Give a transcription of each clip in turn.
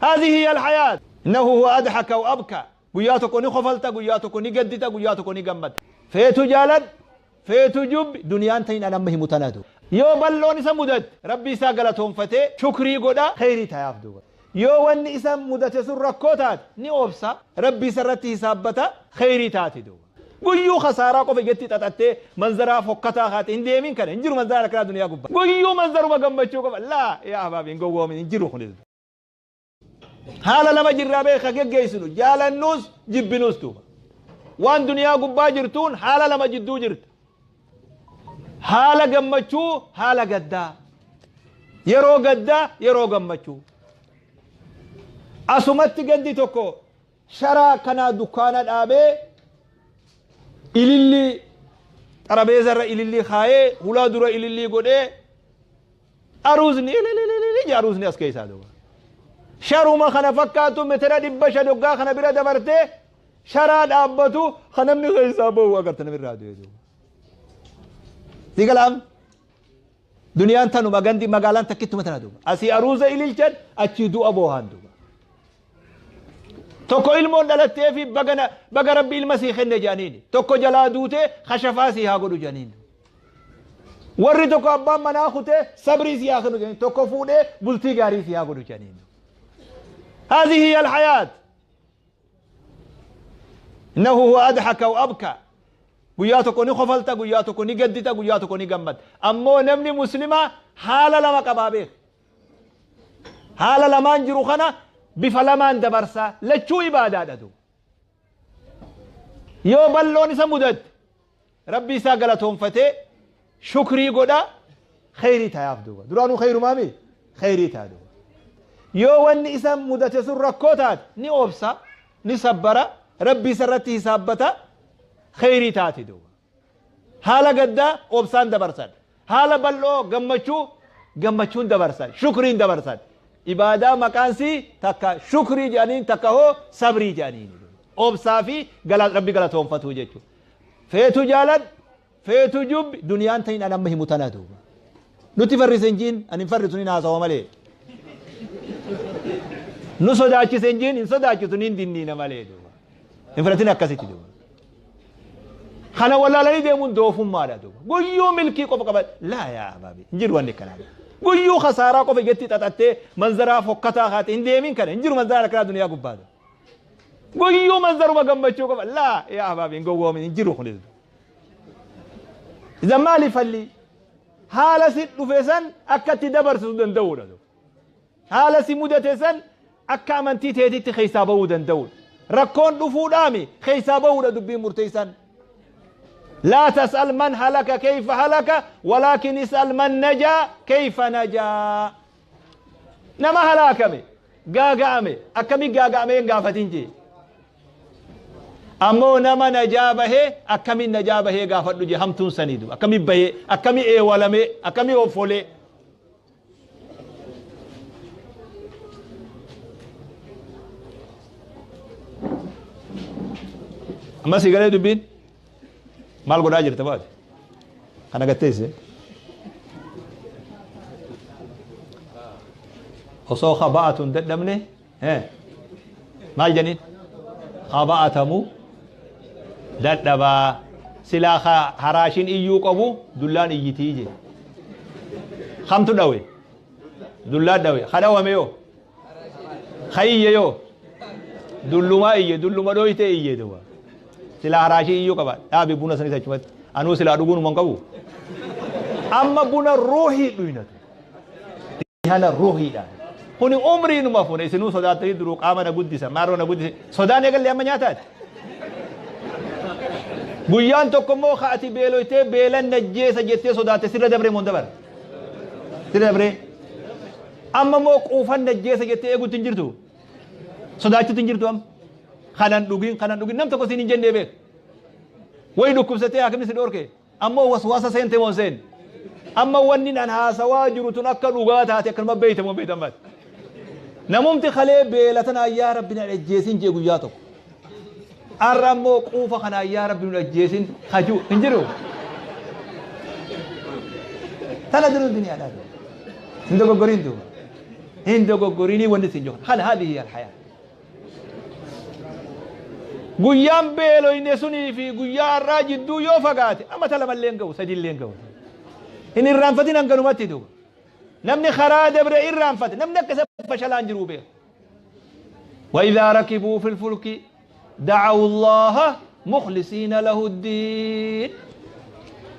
Haadhihi hiya alhayaat. Innahu huwa adhaka wa abka. Guyyaa tokko ni kofalta, guyyaa tokko ni gaddita, guyyaa tokko ni gammadda. Feetu jaaladhu, feetu jubbi, duniyaan taniin an amma himu tanatu. Yoo bal'oon isa mudatte, Rabbii isaa galatoonfatee shukrii godha, kheyrii tayaaf duuba. Yoo wanni isa mudate sun rakkoo taate, ni obsa, Rabbii isa irratti hisaabbata, kheyrii taati duuba. Guyyuu khasaaraa qofa ijatti xaxattee manzaraa fokkataa kaate hin deemin kana hin jiru manzaraan akkanaa duniyaa gubbaa. Guyyuu manzaruma gammachuu qofa laa yaa ahbaabi hin gowwoomin hin jiru kunis. Haala lama jirraa beeka geggeessinu jaalannuus jibbinuus duuba. Waan duniyaa gubbaa jirtuun haala lama jidduu jirta. Haala gammachuu haala gaddaa. Yeroo gaddaa yeroo gammachuu. Asumatti gandi tokko Sharaa akkanaa dukkaana dhaabee ilillii xarabeeza irra ilillii kaayee hulaa dura ilillii godhee aruuzni ililililili jedha aruuzni as keessaa duuba. Sharuma kana fakkaatu metera 500 hoggaa kana bira dabartee sharaa dhaabbatu kan namni keessaa bahu agarta namirraa du'e duuba. Si galaam? Duniyaan tanuma gandi magaalaan takkittuma tana duuba. Asii aruuza ililchan achii du'a boohan duuba. Tokko ilmoon dhalattee fi baga baga rabbi ilma sii kenne jedhaniini. Tokko jalaa duutee kashafaa sii haa godhu jedhaniin. Warri tokko abbaan manaa kutee sabrii sii haa kennu jedhaniin. Tokko fuudhee bultii gaarii sii haa godhu jedhaniin. Haadhihi hiya alhayaat. Innahu huwa adhaka wa abka. Guyyaa tokko ni kofalta, guyyaa tokko ni gaddita, guyyaa tokko ni gammadda. Ammoo namni muslimaa haala lama qabaa beeka. Haala lamaan jiru kana bifa lamaan dabarsaa. Lachuu ibaadaadha duuba. Yoo bal'oon isa mudatte Rabbii isaa galatoonfatee shukrii godha kheyrii tayaaf duuba. Duraanuu kheyrumaami kheyrii taya duuba. Yoo wanni isa mudate sun rakkoo taate ni obsa, ni sabbara, Rabbii isa irratti hisaabbata kheyrii taati duuba. Haala gaddaa obsaan dabarsan. Haala bal'oo gammachuu gammachuun dabarsan. Shukriin dabarsan. Ibaadaa maqaan sii takka shukrii jedhaniin takka hoo sabrii jedhaniin. Obsaa fi Rabbi galatoonfatuu jechuudha. Feetu jaaladhu, feetu jubbi, duniyaan taniin an amma himu tana duuba. Nutti farrise hin jiin, ani hin farrisu nin haasawa malee. Nu sodaachise hin jiin, hin sodaachisu nin dinniina malee duuba. Hin fudhatin akkasitti duuba. Kana wallaalanii deemuun doofummaadha duuba. Guyyuu milkii qofa qaba. Laa yaa ahbaabi, hin jiru wanni akkanaa. Guyyuu khasaaraa qofa ijatti xaxattee manzaraa fokkataa kaate hin deemin kana hin jiru manzaraan akkanaa duniyaa gubbaadha. Guyyuu manzaruma gammachuu qofa. Laa yaa ahbaabi hin gowwoomin hin jiru kunis. Idan maali falli? Haala si dhufe san akka itti dabarsisu danda'uudha. Haala si mudate san akka amantii teetitti keessaa bahuu danda'uudha. Rakkoon dhufuudhaami keessaa bahuudha dubbiin murteessaan. Laa tas'al man halaka kayfa halaka walaakin is'al man najaa kayfa najaa. Nama halaakame, gaaga'ame, akkami gaaga'ame hin gaafatin jee. Ammoo nama najaa bahee akkamiin najaa bahee gaafadhu jee hamtuun sanii duba. Akkami bahee, akkami eewalamee, akkami hoffolee. Amma sii galee dubbiin maal godhaa jirta baate? Kana gatteesse. Osoo khaba'atu hin dadhabne maal jedhaniin? Khaba'atamu dadhabaa silaa ka haraashin iyyuu qabu dullaan iyyitii je. Kamtu dhawe? Dullaa dhawe. Ka dhawame yoo? Ka iyye yoo? Dullumaa iyye, dulluma dhooytee iyye duuba. Silaa haraashii iyyuu qaba. Dhaabi buna sanis achumatti. Anuu silaa dhuguun hin qabu. Amma buna ruuhii dhuynatu. Dihana ruuhiidhaan. Kuni umrii numa fuune isinuu sodaattanii duruu qaama na guddisa maarroo na guddisa sodaan eegalle amma nyaataati. Guyyaan tokko immoo ka ati beeloytee beelan najjeesa jettee sodaatte sirra dabree moo hin dabarre? Sirra dabree? Amma immoo quufan najjeesa jettee eeguutti hin jirtu. Sodaachuutti hin jirtu amma. Kanan dhugin kanan dhugin nam tokko siin hin jennee beek. Wayi dhukkubsatee haakimni si dhoorke. Ammoo waswaasa seente moo hin seenne? Amma wanni an haasawaa jiru tun akka dhugaa taate akkanuma beeyta moo hin beeytan baate? Namumti kalee beela tanaan yaa Rabbi na ajjeesin jee guyyaa tokko. Arra ammoo quufa kanaan yaa Rabbi nu ajjeesin hajuu hin jiru. Tana jiruun duniyaadhaa. Hin dogoggoriin duuba. Hin dogoggorinii wanni isin jiru. Kana haadhi hiya alhayaa. Guyyaan beeloyne sunii fi guyyaa har'aa jidduu yoo fagaate amata lamallee hin ga'u, sadillee hin ga'u. Hin irraanfatin hanganumatti duuba. Namni karaa dabre irraanfate, namni akka isa fashalaan jiru beeka. وإذا ركبوا في الفلك دعوا الله مخلصين له الدين.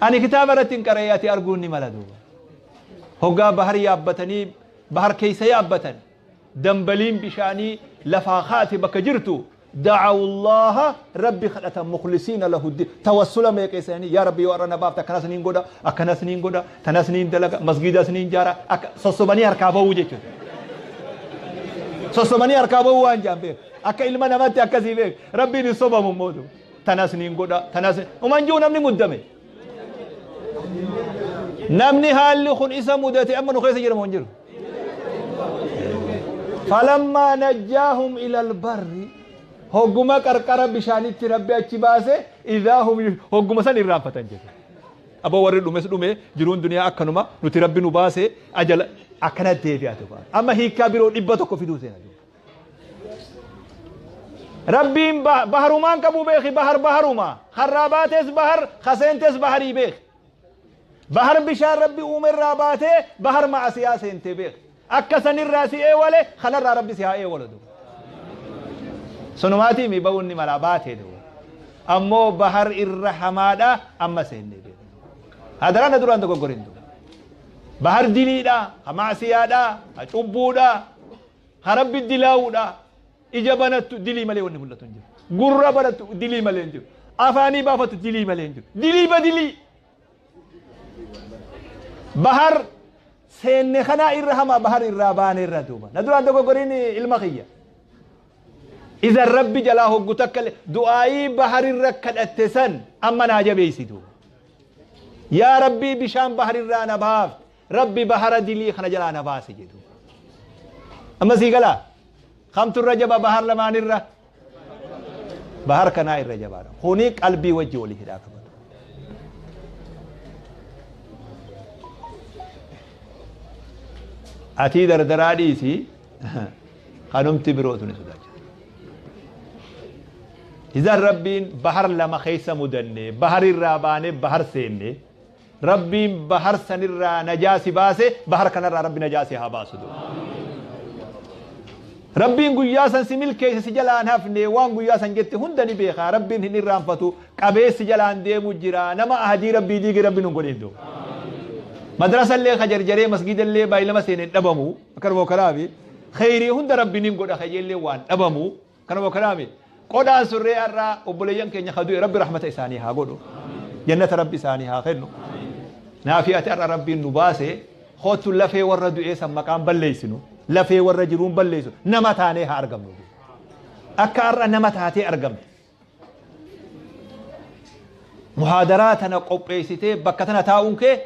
Ani kitaaba irratti hin qara'ee arguun ni mala duuba. Hoggaa bahar yaabbatanii, bahar keessa yaabbatan, dambaliin bishaanii lafaa kaate bakka jirtu, دعوا الله rabbi kadhatan, مخلصين له الدين. Tawassula meeqeessanii, yaa rabbi, yoo har'a na baafte akkanas niin godha, akkanas niin godha, tanas niin dalaga, masgiidas niin jaara, akka sossobanii harkaa bahuu jechuudha. Sossobanii harkaa bahuu waan jaan beek. Akka ilma namatti akkasii beek. Rabbiin hin sobamu mootu. Tanas niin godha, tanas uman jiru namni muddame. Namni haalli kun isa mudate amma nu keessa jira moo hin jiru? فلما نجاهم إلى البر, hogguma qarqara bishaanitti rabbi achi baase, إذا هم, hogguma san irraanfatan jedhu. Aboo, warri dhumes dhume, jiruun duniyaa akkanuma, nuti rabbi nu baase, ajala akkana deebi'atu. Amma hiikkaa biroo 100 fiduu seena. Rabbiin baharumaan qabu beeki, bahar baharuma. Harraa baates bahar, kaseentes baharii beeki. Bahar bishaan rabbi uumerraa baatee bahar ma'asiyaa seentee beeki. Akka sanirraa si eewale, kanarraa rabbi si haa eewalu. Sunumaatii mi ba'uun ni mala baatee duuba. Ammoo bahar irra hamaadha amma seennee beeku. Hadaraan na duraan dogoggorin duuba. Bahar diliidha, ha maasiyaadha, ha cubbuudha, ha rabbi dilaawudha. Ija banattu dilii malee wanni mul'atu hin jiru. Gurra banattu dilii malee hin jiru. Afaanii baafatu dilii malee hin jiru. Dilii ba dilii. Bahar seenne kanaa irra hamaa bahar irraa baane irra duuba. Na duraan dogoggorin, ilma kiyya. Idan rabbi jalaa hoggu takka du'aayii baharirra kadhatte san amma naa jabeeysitu. Yaa rabbii, bishaan baharirraa na baafte. Rabbi bahara dilii kana jalaa na baase jedhu. Amma sii galaa? Kamtu irra jaba bahar lamaanirra? Bahar kanaa irra jabaadha. Kuni qalbii wajji walii hidhaa qabatu. Atii dardaraa dhiisi, kanumti birootu ni sodaachisa. Idan rabbiin bahar lama keessa mudanne, bahar irraa baanee bahar seenne, rabbiin bahar sanirraa najaasi baase, bahar kanarraa rabbi najaasi haa baasu. Rabbiin guyyaa san si milkeesse, si jalaan hafne, waan guyyaa san jette hunda ni beeka. Rabbiin hin irraanfatu, qabeessi jalaan deemu jira. Nama ahadii rabbii diige rabbiin hin godhin duuba. Madrasa illee ka jarjaree masgida illee baay'ilama seenee dhabamu akkanuma kanaafi kheyrii hunda rabbiin hin godha kajeellee waan dhabamu kanuma kanaafi qodaan surree har'aa obboleeyyan keenya ka du'e rabbi rahmata isaanii haa godhu, jannata rabbi isaanii haa kennu. Naafi ati har'a rabbiin nu baase, kootu lafee warra du'ee san maqaan balleessinu, lafee warra jiruun balleessu, nama taanee haa argamnu. Akka har'a nama taatee argamte, muhaadaraa tana qopheessitee bakka tana taa'uun kee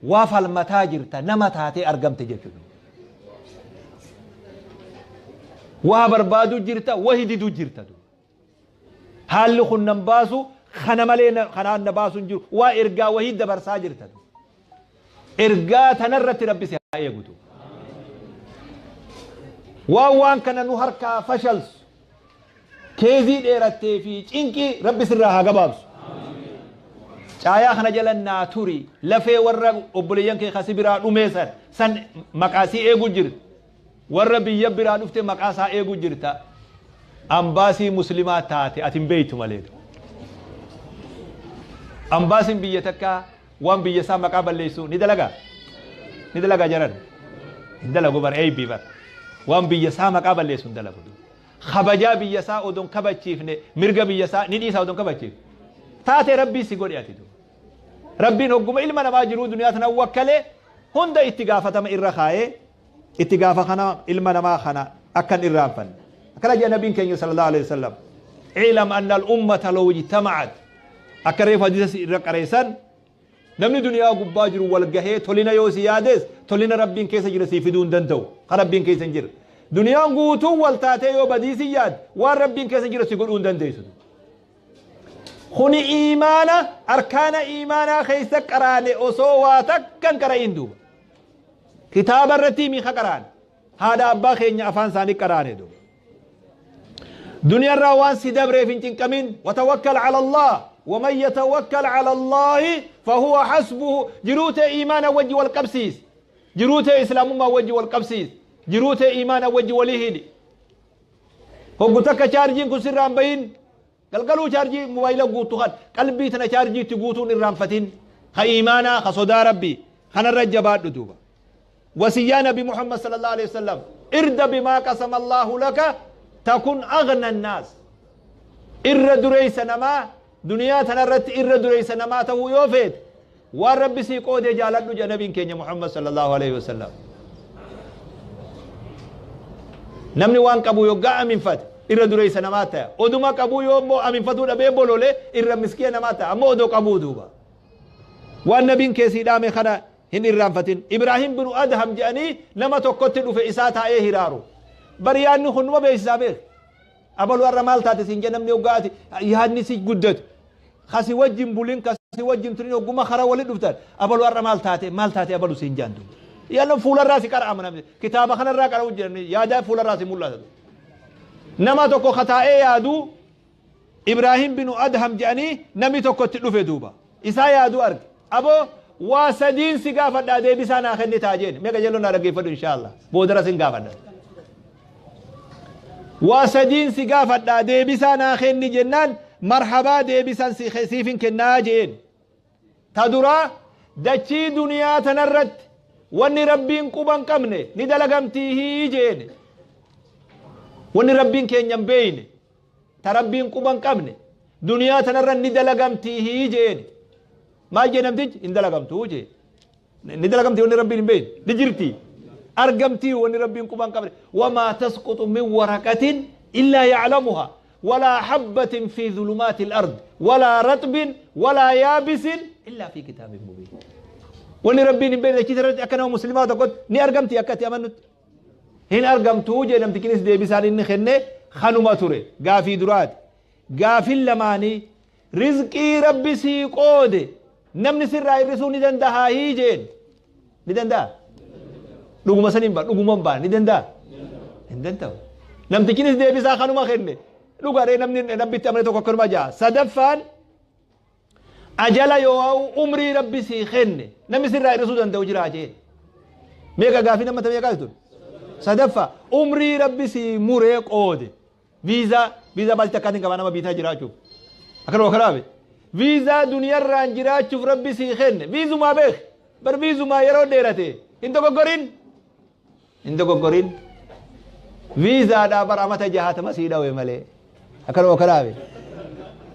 waa falmataa jirta, nama taatee argamte jechuudha. Waa barbaaduu jirta, wahi diduu jirta. Haalli kun nan baasu, kana malee kanaan na baasu hin jiru. Waa ergaa wahii dabarsaa jirta. Ergaa tanarratti rabbi si haa eegutu. Waan kana nu harkaa fashalsu, keezii dheerattee fi cinqii rabbi sirraa haa gabaabsu. Caayaa kana jala naa turi, lafee warra obboleeyyan kee kasi biraa dhumee san maqaa sii eegu jirta. Warra biyya biraa dhufte maqaa isaa eegu jirta. Ambaasii muslimaa taate ati hin beeytu malee. Ambaasiin biyya takkaa waan biyya isaa maqaa balleessu ni dalagaa? Ni dalagaa jaran? Hin dalagu bar, eeybii bar. Waan biyya isaa maqaa balleessu hin dalagu. Kabajaa biyya isaa odoon kabachiifne, mirga biyya isaa ni dhiisa odoon kabachiifne. Taatee rabbii si godhe ati. Rabbiin hogguma ilma namaa jiruu duniyaa tana wakkalee hunda itti gaafatama irra kaayee, itti gaafa kana ilma namaa kana akkan irraanfanne. Akkana jedha nabiin keenya صلى الله عليه وسلم: اعلم أن الأمة لو اجتمعت. Akka reefu hadiisa irra qareessan, namni duniyaa gubbaa jiru wal gahee tolina yoo si yaades, tolina rabbiin keessa jira sii fiduu hin danda'u. Kan rabbiin keessa hin jirre. Duniyaan guutuun wal taatee yoo badii si yaad, waan rabbiin keessa jira si godhuu hin dandeessu. Kuni iimaana, arkaana iimaanaa keessa qaraane osoo waa takkan qara'iin duuba. Kitaaba irratti miika qaraane. Haadha abbaa keenya afaan isaanii qaraane duuba. Duniyarraa waan si dabreef hin cinqamin. Watawakkal cala Allah. Waman yatawakkal cala Allahi fahuwa hasbuhu. Jiruu tee iimaana wajji wal qabsiis. Jiruu tee islaamummaa wajji wal qabsiis. Jiruu tee iimaana wajji walii hidhi. Hoggu takka chaarjiin kun sirraa hin bahin. Galgaluu chaarjii mobaayila guuttu kan qalbii tana chaarjii itti guutuun irraanfatin. Ka iimaanaa ka sodaa Rabbii kanarra jabaadhu duuba. Wasiyyaa Nabi Muhammad sallallahu alaihi wasallam, irda bimaa qasama Allahu laka takun aghna annaas. Irra dureessa namaa, duniyaa tanarratti irra dureessa namaa ta'uu yoo feete, waan Rabbi sii qoode jaaladhu jedha nabiin keenya Muhammad sallallahu alaihi wasallam. Namni waan qabu yoggaa aminfate irra dureessa namaa ta'a. Oduma qabuu yoo immoo aminfatuu dhabee bolole, irra miskiina namaa ta'a. Ammoo odoo qabuu duuba. Waan nabiin kee sii dhaame kana hin irraanfatin. Ibraahim binu Adham jedhanii nama tokkotti dhufe, isaa taa'ee hiraaru. Bari yaadni kun numa beeksisaa beek. Abalu har'a maal taate siin jedha namni hoggaa ati yaadni si guddatu. Kasi wajjin bulin, kasi wajjin turin, hogguma karaa walitti dhuftan abalu har'a maal taate, maal taate abalu siin jedhan duuba. Yaadni fuularraa si qara'ama, namni kitaaba kanarraa qara'u jiran yaada fuularraa si mul'ata. Nama tokko kataa'ee yaadu, Ibraahim binu Adham jedhanii namni tokko itti dhufe duuba. Isaa yaadu arge. Aboo, waa sadiin si gaafadhaa, deebisaa naa kennitaa jeen. Meeqa jallo naa dhaggeeffadhu, inshaallah. Boodara sin gaafadha. Waa sadiin si gaafadhaa, deebisaa naa kenni jennaan, marhabaa, deebisan siifin kennaa jeen. Ta duraa, dachii duniyaa tanarratti wanni Rabbiin quba hin qabne ni dalagamtiihii jeen. Wanni Rabbiin keenya hin beeyne, ta Rabbiin quba hin qabne, duniyaa tanarra ni dalagamtiihii jeen. Maal jee namtichi? Hin dalagamtuu jee. Ni dalagamtii wanni Rabbiin hin beeyne? Ni jirti. Argamtii wanni Rabbiin quba hin qabne? Wamaa tasquxu min waraqatin illaa yaclamuhaa walaa habbatin fi zulumaati al-ard walaa raxbin walaa yaabisin illaa fi kitaabin mubiin. Wanni Rabbiin hin beekne dachii irratti akka nama muslimaa tokkotti ni argamti akka itti amannutti? Hin argamtuu jee namtichinis. Deebisaan inni kenne kanuma ture. Gaafii duraati. Gaafin lamaanii, rizqii Rabbi sii qoode namni sirraa hir'isuu ni dandahaa hii jeen. Ni danda'a? Dhuguma saniin ba dhuguma hin baane ni danda'a? Hin danda'u. Namtichinis deebisaa kanuma kenne. Dhugaadhee, namni Rabbitti amane tokko akkanuma ja'a. Sadaffaan, ajala yoo umrii Rabbi sii kenne namni sirraa hir'isuu danda'u jiraa jeen. Meeqa gaafii nama meeqaa tun? Sadaffaa, umrii Rabbi sii muree qoode. Viizaa baalti akkaatiin qabaa nama biitaa jiraachuuf. Akkanuma kanaafi. Viizaa duniyarraan jiraachuuf Rabbi sii kenne. Viizumaa beek. Bar viizumaa yeroo dheerate. Hin dogoggorin. Hin dogoggorin. Viizaadhaa bar amata 60 sii dhawe malee. Akkanuma kanaafi.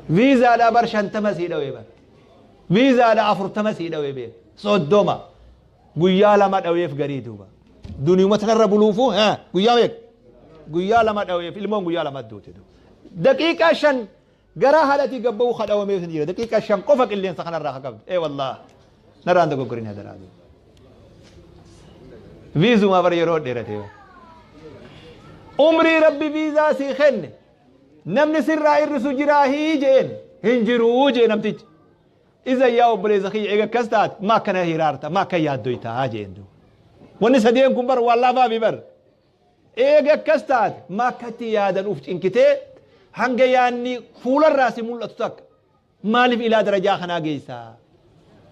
Viizaadhaa bar 50 sii dhawe bar. Viizaadhaa 40 sii dhawe beek. 30. Guyyaa 2 dhaweef garii duuba. Duniyuma tanarra buluufu guyyaa meeqa? Guyyaa 2 dhaweef, ilmoon guyyaa 2 duute duuba. Daqiiqaa 5 garaa haadhatii gabba'uu kadhawameef ni jira. Daqiiqaa 5 qofa qilleensa kanarraa haa qabdu. Ee wallah. Narraan dogoggorin hadaraa duuba. Viizumaa bar yeroo dheerate. Umrii Rabbi viizaa sii kenne namni sirraa hir'isu jiraa hii jeen? Hin jiruu jee namtichi. Iza yaa obboleessa kiyya, eega akkas taate ma akkana hiraarta, ma akka yaaddoytaa jeen duuba. Wanni sadeen kun bar waan laafaa fi bar. Eega akkas taate ma akkatti yaadan uf cinkitee, hanga yaanni fuularraa si mul'atu takka maaliif ilaa darajaa kanaa geessaa?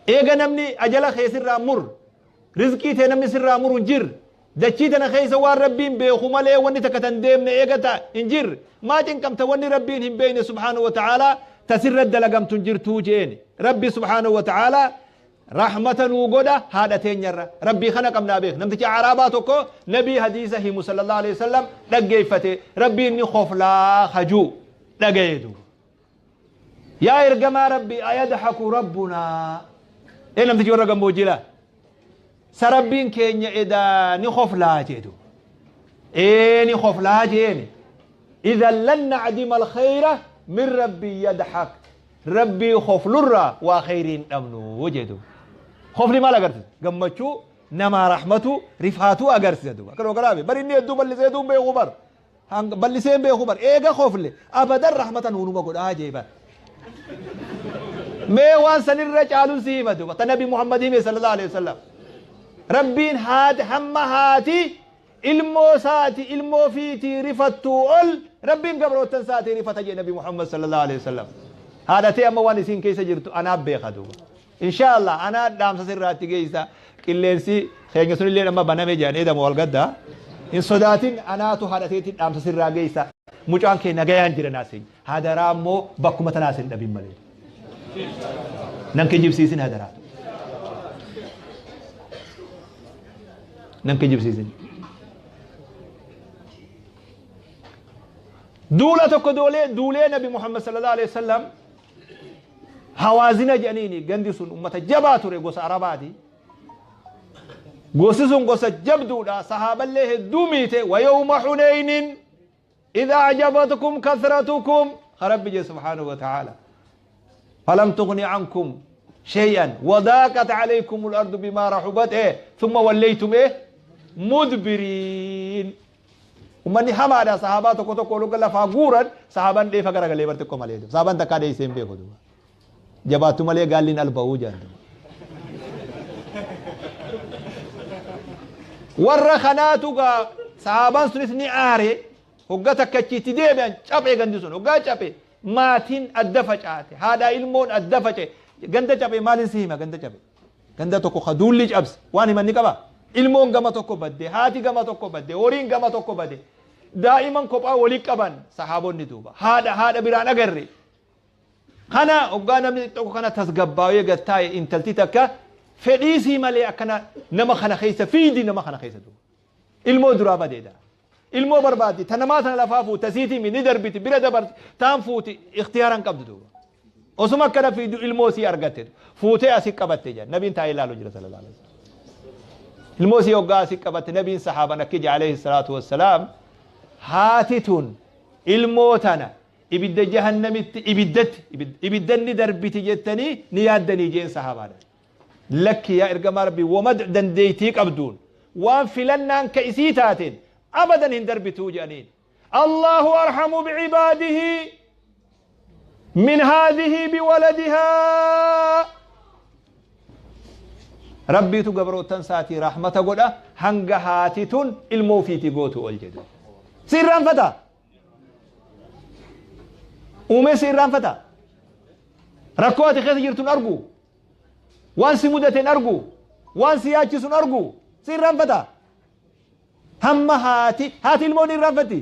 Eega namni ajala kee sirraa mur, rizqii tee namni sirraa muru hin jirre, dachii tana keessa waan Rabbiin beeku malee wanni takka tan deemne eega ta hin jirre, maa cinqamta? Wanni Rabbiin hin beekne subhaanahu wa ta'aalaa ta sirra dalagamtu hin jirtuu jeeni. Rabbi subhaanahu wa ta'aalaa rahmata nuu godha haadha teenyarra. Rabbii kana qabnaa beek. Namtichi Araabaa tokko nabii hadiisa himu sallallahu alaihi wasallam dhaggeeffate, Rabbiin ni koflaa hajuu dhagaye duuba. Yaa ergamaa Rabbii, ayadhaku rabbunaa? Ee, namtichi warra gammoojjii laa. Sa Rabbiin keenya edaa ni koflaa jedhu? Ee, ni koflaa jeeni. Idan lan nacdima alkhayra min rabbii yadhak. Rabbii koflurraa waa khayrii hin dhabnu jedhu. Kofli maal agarsiisa? Gammachuu, namaa rahmatu, rifaatuu agarsiisa duuba. Akkanuma kanaafi bari inni hedduu bal'isee duun beeku bar. Hanga bal'isee hin beeku bar. Eega kofle abadan rahmata nuunuma godhaa jee bar. Mee waan sanirra caalun si hima duuba. Ta Nabi Muhammad hime sallallahu alaihi wasallam. Rabbiin haati hamma haati Ilmoo isaati ilmoo fiitii rifattuu ol Rabbiin gabroottan isaatii rifata jedhe Nabi Muhammad sallallahu alaihi wasallam. Haadhatee amma waan isiin keessa jirtu anaa beeka duuba. Insha Allah anaa dhaamsa sirraatti geessa. Qilleensi keenya sunillee amma baname jedhan eedamu wal gaddaa. Hin sodaatin, anaatu haadhateetti dhaamsa sirraa geessa. Mucaan kee nagayaan jira naasin. Hadaraa immoo bakkuma tanaas hin dhabin malee. Nan kijibsiisin hadaraa. Nan kijibsiisin. Duula tokko duulee Nabi Muhammad sallallahu alaihi wasallam Hawaazina jedhaniini. Gandi sun ummata jabaa ture, gosa Arabaati. Gosi sun gosa jabduudha, sahaaballee hedduu miite. Wa yawma Hunaynin idha ajabatkum kathratukum, Rabbi jee subhaanahu wa ta'ala, falam tughni ankum shay'an wadaaqat alaykum al-ardu bima rahubat thumma wallaytum mudbiriin. Ummanni hamaadha. Sahaabaa tokko tokko luga lafaa guuran, sahaabaan dheefa garagalee bar xiqqoo malee. Sahaabaan takkaa dheessee hin beeku duuba. Jabaattu malee gaalliin alba'uu jedhan duuba. Warra kanaatu gaa sahaabaan sunis ni aare. Hogga takka achitti deebi'an caphee, gandi sun hoggaa caphe maatiin adda facaate, haadhaa ilmoon adda face. Ganda caphe maalin si hima? Ganda caphe, ganda tokko ka duulli cabse waan himan ni qaba. Ilmoon gama tokko badde, haati gama tokko badde, horiin gama tokko badde, daa'iman kophaa walii qaban sahaabonni duuba. Haadha biraan agarre kana. Hoggaa namni tokko kana tasgabbaawee gattaa'e, intalti takka fedhiisii malee akkana nama kana keessa fiidi, nama kana keessa duuba ilmoo duraa badeedha. Ilmoo barbaaddi, ta namaa tana lafaa fuuti, tasiitii ni darbiti, bira dabarti, taan fuuti, ikhtiyaaran qabdu duuba. Osuma akkana fiidu ilmoo sii argatte, fuutee asii qabatte jedhan. Nabiin taa'ee ilaalu jira sallallahu alaihi wasallam. Ilmoo sii hoggaa asii qabatte, nabiin sahaaban akki jedhe alayhi salaatu wassalaam: "Haati tun ilmoo tana ibidda jahannamitti, ibiddatti, ibiddanni darbiti jettanii ni yaaddanii?" jeen sahaabaadha. "Lakki yaa ergamaa Rabbii, wama dandeeytii qabduun, waan filannaan ka isii taateen abadan hin darbituu" jedhaniin. "Allahu arhamu bicibaadihi min haadhihi biwaladihaa. Rabbiitu gabroottan isaatii rahmata godha hanga haati tun ilmoo ofiitii gootu ol" jedhu. Si irraanfata? Uumee si irraanfata? Rakkoo ati keessa jirtu hin argu? Waan si mudate hin argu? Waan si yaachisu hin argu? Si irraanfata? Hamma haati ilmoo ni irraanfatti?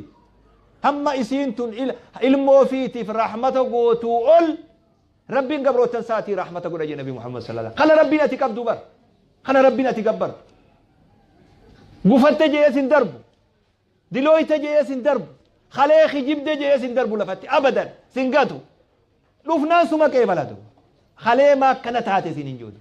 Hamma isiin tun ilmoo ofiitiif rahmata gootuu ol Rabbiin gabroottan isaatii rahmata godha jedhe Nabi Muhammad sallallahu alaihi wasallam. Kana Rabbiin ati qabdu bar. Kana Rabbiin ati gabbartu. Gufatte jedhee sin darbu. Dilooyte jedhee sin darbu. Kalee kijibde jedhee sin darbu lafatti abadan sin gatu. Dhufnaan suma qeebalatu. Kalee maa akkana taate sin hin jiru.